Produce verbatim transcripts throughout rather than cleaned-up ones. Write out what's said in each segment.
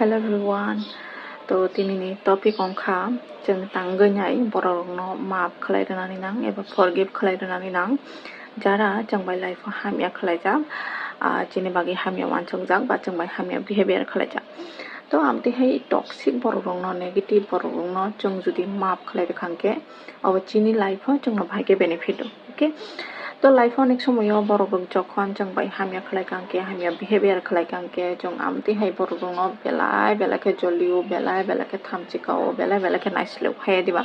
Hello everyone. To tinini topic wngkha chwng tangwi nai borok rokno maaf khlai rwnani nang eba forgive khlai rwnani nang. Jara chwng bai life o hamya khlaijak, ah, chini bagwi hamya uansukjak ba chwng bai hamya behavior khlaijak. To amtwi hai toxic borok rokno, negative borok rokno chwng jodi maaf khlai rwkha khe, obo chini life o chwngno bahai khe benefit o. Okay, to life o onek somoyo borok rok jokhon chwng bai hamya khlai kang khe, hamya behavior khlai kang khe, chwng amtwi hai borok rokno belai belai khe jolio, belai belai khe thamchi kao, belai belai khe naisleo, hai diba?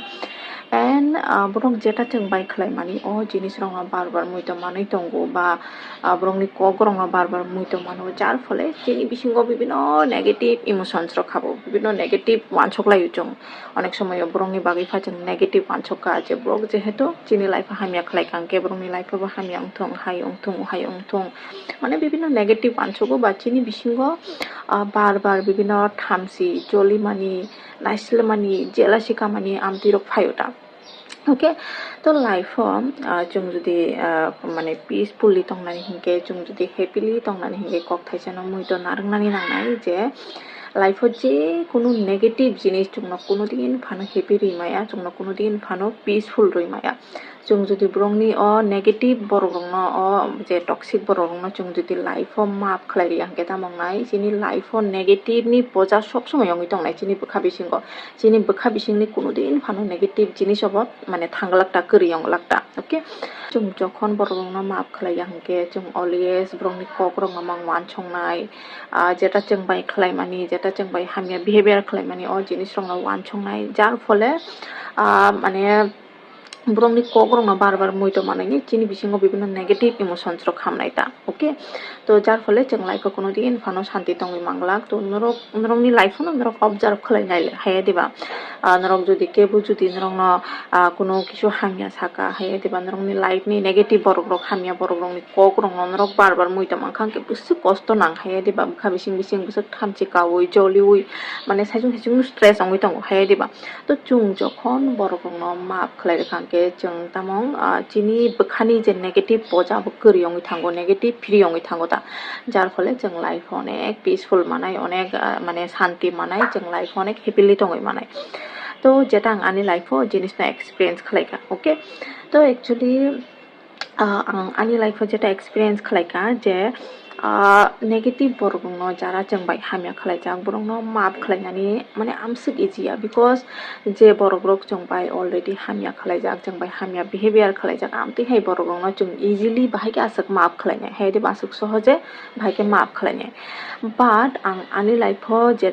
And, ah, borok jeta chwng bai khlai mani, o jinis rokno bar bar muitu manwi tongo ba, ah, borokni kok rokno bar bar muitu mano, jar phole chini bisingo bibino negative emotions rok habo, bibino negative uansuk laio chwng. Onek somoyo borokni bagwi pha chwng negative uansukha, je borok jehetu chini life o hamya khlai kang khe borokni life o bo hamya wngthung, hai wngthung, hai wngthung, mane bibino negative uansugo ba chini bisingo, ah, bar bar bibino thamchi, jolimani, naislemani, jealousy kamani amtwi rok phaio ta. Okay, to life o, ah, chwng jodi, ah, mane peacefully tongnani hinkhe, chwng jodi happily tongnani hinkhe kok thaisano muitu narwknani nangnai je life o je kunu negative jinis chwngno kunu din phano happy rwi maya, chwngno kunu din phano peaceful rwi maya. Chwng jodi borokni o negative borok rokno, o je toxic borok rokno chwng jodi life o maaf khlai rwya hinkhe tamo wngnai, chini life o negative ni poja sob somoi wngwi tongnai chini bwkha bisingo. Chini bwkha bisingni kunu din phano negative jinis obo mane thanglak ta, kwrwi wng lak ta. Okay, chwng jokhon borok rokno maaf khlai ya hinkhe chwng always borokni kok rokno mang uansuknai, ah, jeta chwng bai khlai mani, jeta chwng bai hamya behavior khlai mani, o jinis rokno uansuknai, jar phole, ah, mane borokni kok rokno bar bar muitu manwi chini bisingo bibino negative emotions rok hamnai ta. Okay, to jar phole chwng life o kunu din phano santi tongwi manglak. To norok, norokni life o no norok observe khlai nai le, hai diba? Ah, norok jodi kebo jodi norokno, ah, kunu kisu hamya saka, hai diba, norokni life ni negative borok rok, hamya borok rokni kok rokno norok bar bar muitu mankha hinkhe bwswk kosto nang, hai diba? Bwkha bising bising bwswk thamchi kaui, joliui, mane saichung saichung stress wngwi tongo, hai diba? To chwng jokhon borok rokno maaf khlai rwkha hinkhe chwng tamo, ah, chini bwkhani je negative poja bo kwrwi wngwi thango, negative free wngwi thango ta, jar phole chwng life o onek peaceful manai, onek, ah, mane santi manai, chwng life o onek happily tongwi manai. To jeta ang ani life o jinisno experience khlaikha. Okay, to actually, ah, ang ani life o jeta experience khlaikha je, ah, negative borok rokno jara chwng bai hamya khlaijak, borokno maaf khlainani mane amswk easy ya, because je borok rok chwng bai already hamya khlaijak, chwng bai hamya behavior khlaijak, amtwi hai borok rokno chwng easily bahai khe aswk maaf khlainai, hai diba, aswk sohoje bahai khe maaf khlainai. But ang ani life o je